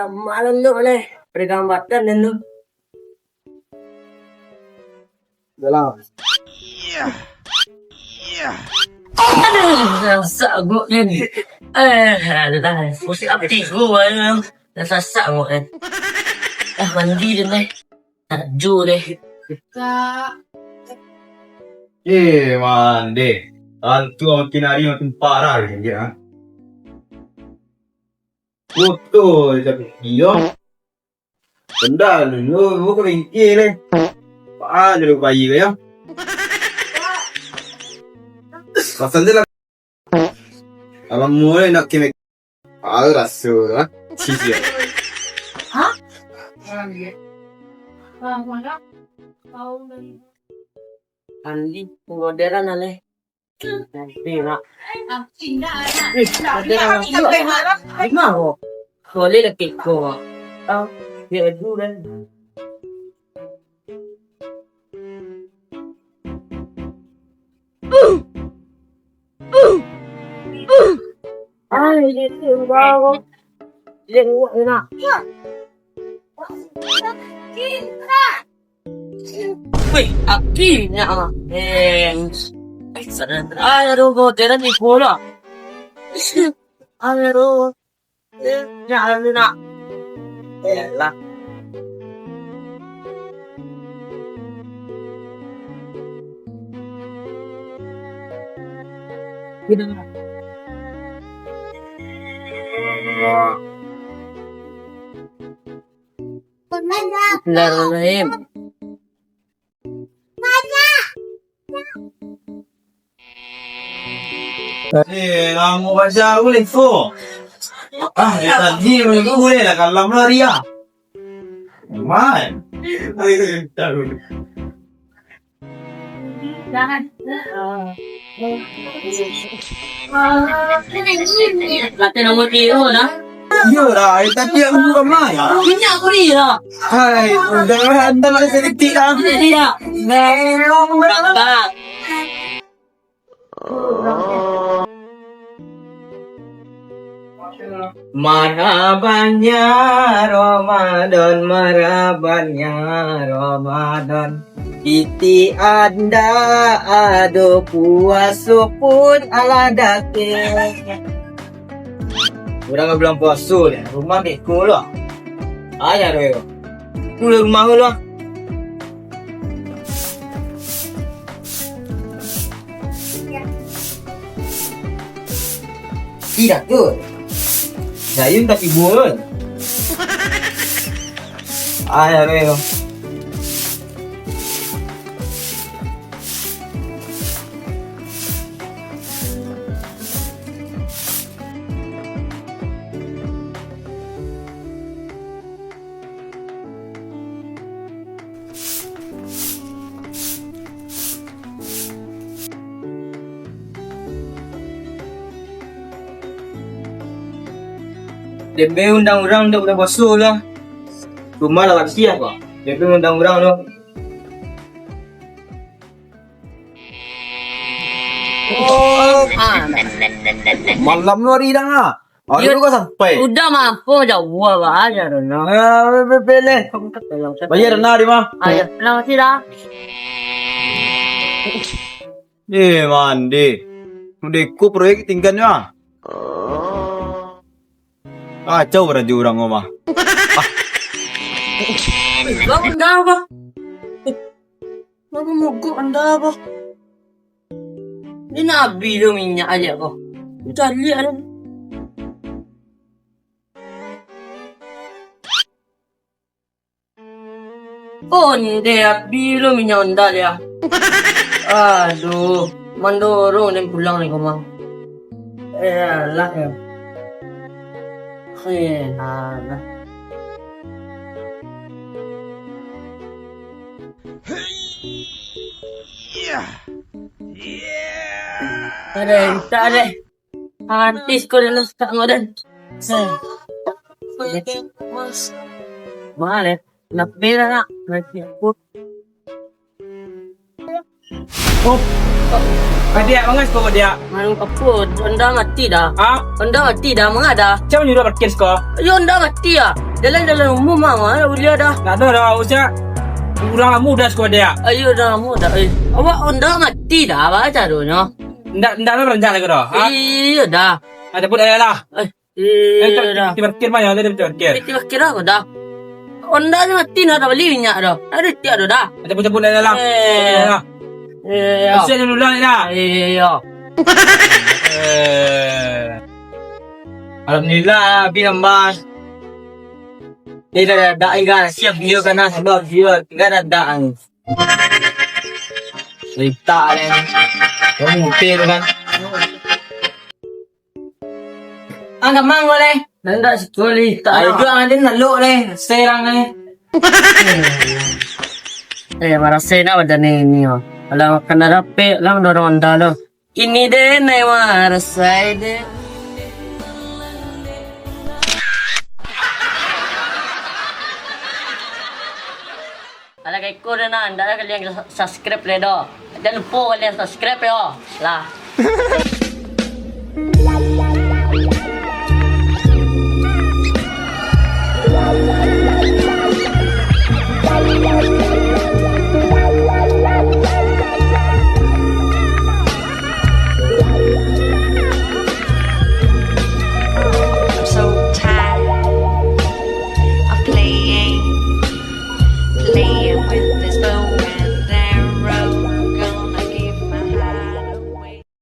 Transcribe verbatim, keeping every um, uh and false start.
Malam tu boleh pergambatan dan tu. Dalam. Aduh, dah sasak gua ni. Eh, dah, dah. Pusing hati gua ni. Dah sasak gua ni. Ah, mandi dulu ni. Takju deh. Eh, mandi. Hantu makin hari makin parah ni dia. Foto je tapi dia. Benda lu, lu, lu kau ringkih ni. Apa je lu bayi kau ya? Pasal dia lah. Abang mulai nak kemik. Ah, rasu lah. Sisi. Hah? Andi, modern aleh. Andi, nak. Ih, modern aleh. Dengar kau. Boleh lah kau. Ah, dia dulu kan. Ai, dia tu baru. Dia buat dia nak. Weh, akhirnya ah. Eh. Ai, sadar. Ai, aduh, kau jalan ni bola. Ai, aduh. Eh, jangan ni nak. Eh, lah. Bismillahirrahmanirrahim. Eh, lamo baca ulih tu. Ah, dari tadi minggu ulih lah kalam lah dia. Man. Kata nombor tiga lah. Iyo lah, eh, tapi aku bukan main. Minyak aku ni lah. Hai, udah lah, anda nak sedikit lah. Tidak. Memang berapa? Marhabannya Ramadan, marhabannya Ramadan. Titi anda ado puaso pun alah datang. Urang ka bulan puaso ni, rumah beko lah. Ayah doh. Pulang rumah lu lah. Tidak tu. Dayun tak timbul. Ayah doh. Dek be undang urang dek bulan puaso lah. Rumah lah bakasiah kok. Dek be undang urang tu. Oh, ah. Malam tu hari dah ah. Hari Yo, tu kau sampai. Udah mampu jauh bah aja tu nah. Eh, be- be- leh. Bayar nah di mah. Ayo, terima kasih dah. Eh, mandi. Udah ikut proyek tinggalnya. Kacau baraja urang mah. Lah, anda apa? Lah, mogok anda apa? Ni nak habis tu minyak aja kau. Cari ada. Onde habis lo minyak onda dia. Aduh, mandorong den pulang ni komang. Eh, alah ya. Eh, alah. Ada, tak ada. Artis ko dah letak ko dah. Mana? Nak bela nak. Nanti aku. Oh. Kadiak, manga siko kadiak? Manga apo? Honda mati dah. Ha? Honda mati dah, manga dah? Sia manyuruah parkir siko? Iyo, Honda mati ah. Jalan-jalan umum mah, manga buliah dah. Ndak ado dah, usah. Urang lamo dah siko kadiak. Ayo, urang lamo dah. Eh, awak Honda mati dah, apo caronyo? Ndak, ndak ado ranjak lai ko dah. Ha? Iyo dah. Ah, cabut lai lah. Eh, Iyo dah. Piti parkir mah, yo, tadi piti parkir. Piti parkir apo dah? Honda nyo mati, ndak tabali minyak doh. Ndak ado itiak doh dah. Cabut-cabut lai lah. Eh. Cabut lai lah. Iyo. Kasian dulu lah ni dah. Iyo. Eh. Alhamdulillah, habis gambar. Ni dah, dah, dah, dah, siap video kan, dah, siap video, dah, dah, dah. Cerita lah ni. Kamu ngupil kan. Angka mang boleh. Ndak sekolah tak. Ayo, jual nanti naluk deh, serang deh. Eh, marasai nak badan ni, ni, oh. Kalau makan dah rapek, lah mendorong anda lo. Ini deh, nai marasai deh. Alah, kaiko deh, nah, ndak kalian subscribe le doh. Jangan lupa kalian subscribe yo. Lah.